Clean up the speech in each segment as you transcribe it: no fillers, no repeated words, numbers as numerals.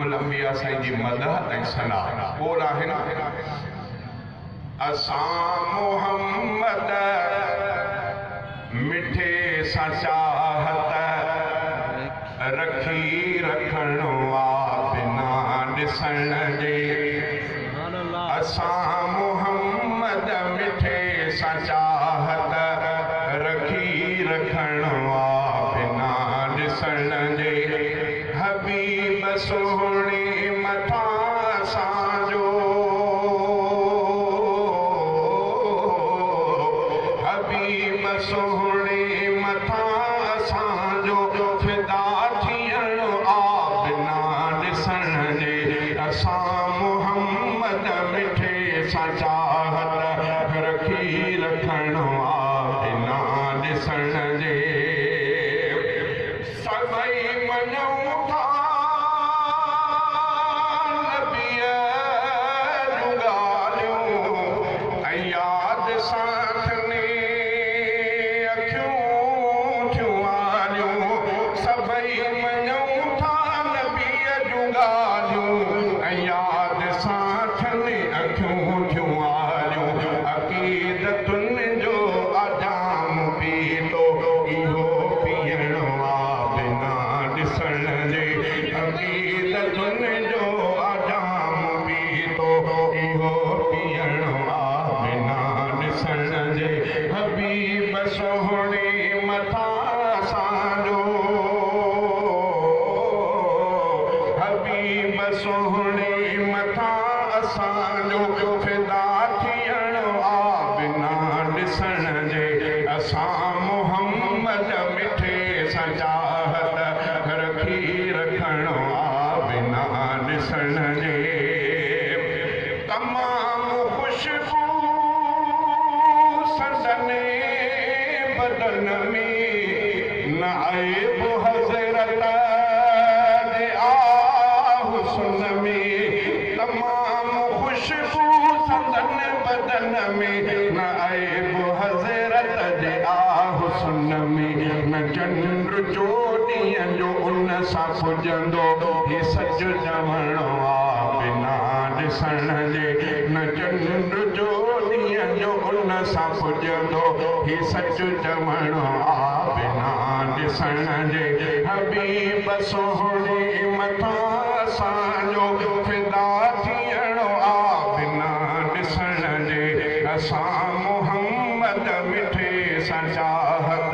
الانبياء سائين جي مدح ۽ ثنا ٻول آهن. اسان محمد مٺي سان چاهت رکي رکڻو آ بنا ڏسڻ جي. اسان محمد مٺي سان چاهت رکي رکڻو آ بنا ڏسڻ جي. حبيب سهڻي مٿان اسان جو، حبيب سهڻي مٿان اسان جو فدا ٿيڻو آ بنا ڏسڻ جي. اسان محمد مٺي سان چاهت رکي رکڻو آ بنا ڏسڻ جي. سڀئي مڃون ٿا نبيء جون ڳالهيون ۽ ياد سان ٿني اکيون ٿيون آليون. سڀئي مڃون ٿا نبيء جون ڳالهيون ۽ ياد سان ٿني اکيون ٿيون آليون. عقيدتن جو آجام پيتو اهو پيئڻو آ بنا ڏسڻ جي. عقيدتن جو آجام پيتو اهو پيئڻو آ بنا ڏسڻ جي. حبيب سهڻي مٿان اسان جو، حبيب سهڻي مٿان اسان جو فدا ٿيڻو آ بنا ڏسڻ جي. اسان محمد مٺي سان چاهت رکي رکڻو آ بنا ڏسڻ جي. تمام خوشبو سندن بدن ۾ نه عيب حضرت جي آ حسن ۾. تمام خوشبو سندن بدن ۾ نه عيب حضرت جي آ حسن ۾. نه چنڊ چوڏهينءَ جو ان سان پڄندو هي سچ چوڻو آ بنا ڏسڻ جي. نه چنڊ چوڏهينءَ جو ان سان پڄندو هي سچ چوڻو آ بنا ڏسڻ جي. حبيب سهڻي مٿان اسان جو فدا ٿيڻو آ بنا ڏسڻ جي. اسان محمد مٺي سان چاهت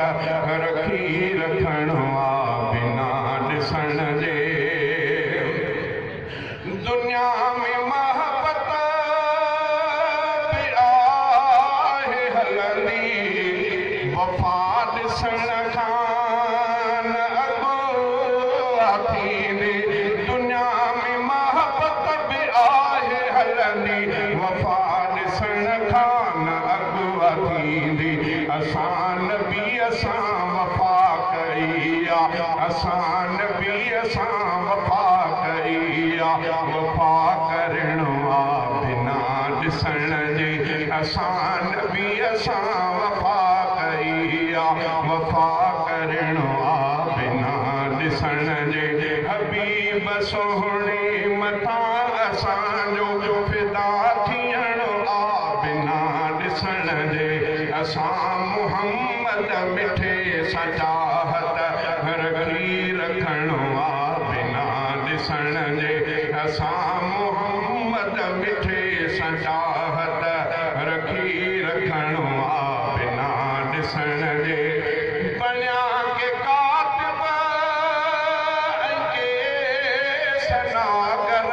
رکي رکڻو آ بنا ڏسڻ جي. دنيا ۾ محبت به آهي هلندي، وفا ڏسڻ کان اڳ ٿيندي. دنيا ۾ محبت به آهي هلندي، وفا ڏسڻ کان اڳ ٿيندي. اسان نبيءَ سان وفا ڪئي آ، اسان نبيءَ سان وفا ڪئي آ، وفا ڪرڻو آ بنا ڏسڻ جي. اسان نبيءَ سان وفا ڪئي آ، وفا ڪرڻو آ بنا ڏسڻ جي. حبيب سهڻي مٿان اسان جو فدا ٿيڻو آ بنا ڏسڻ جي. اسان محمد مٺي سان چاهت رکي رکڻو آ بنا ڏسڻ جي. اسان محمد مٺي سان چاهت رکي رکڻو آ بنا ڏسڻ جي. بڻيا ڪي ڪاتب ۽ ڪي سناگر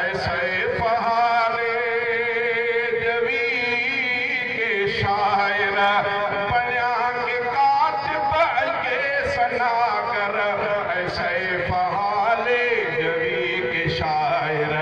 ۽ سيف هاري جوي ڪي شاعر. بڻيا ڪي ڪاتب ۽ ڪي سناگر ۽ سيف هالي جوي ڪي شاعر.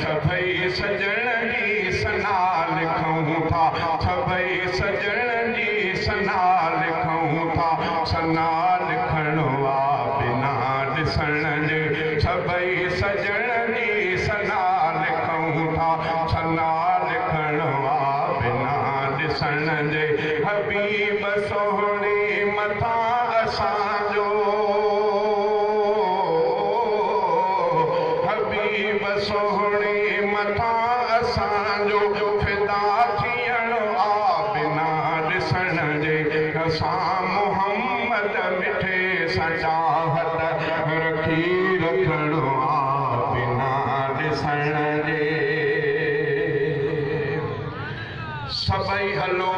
سڀئي سڄڻ جي ثنا لکون ٿا، سڀئي سڄڻ جي ثنا لکون ٿا، ثنا لکڻو آ بنا ڏسڻ جي. سڀئي سڄڻ جي ثنا لکون ٿا، ثنا لکڻو آ بنا ڏسڻ جي. حبيب سهڻي مٿان اسان جو، حبيب سهڻي مٿان اسان جو فدا ٿيڻ آ بنا ڏسڻ جي. اسان محمد مٺي سان چاهت رکي رکڻ آ بنا ڏسڻ جي. سڀئي هلو.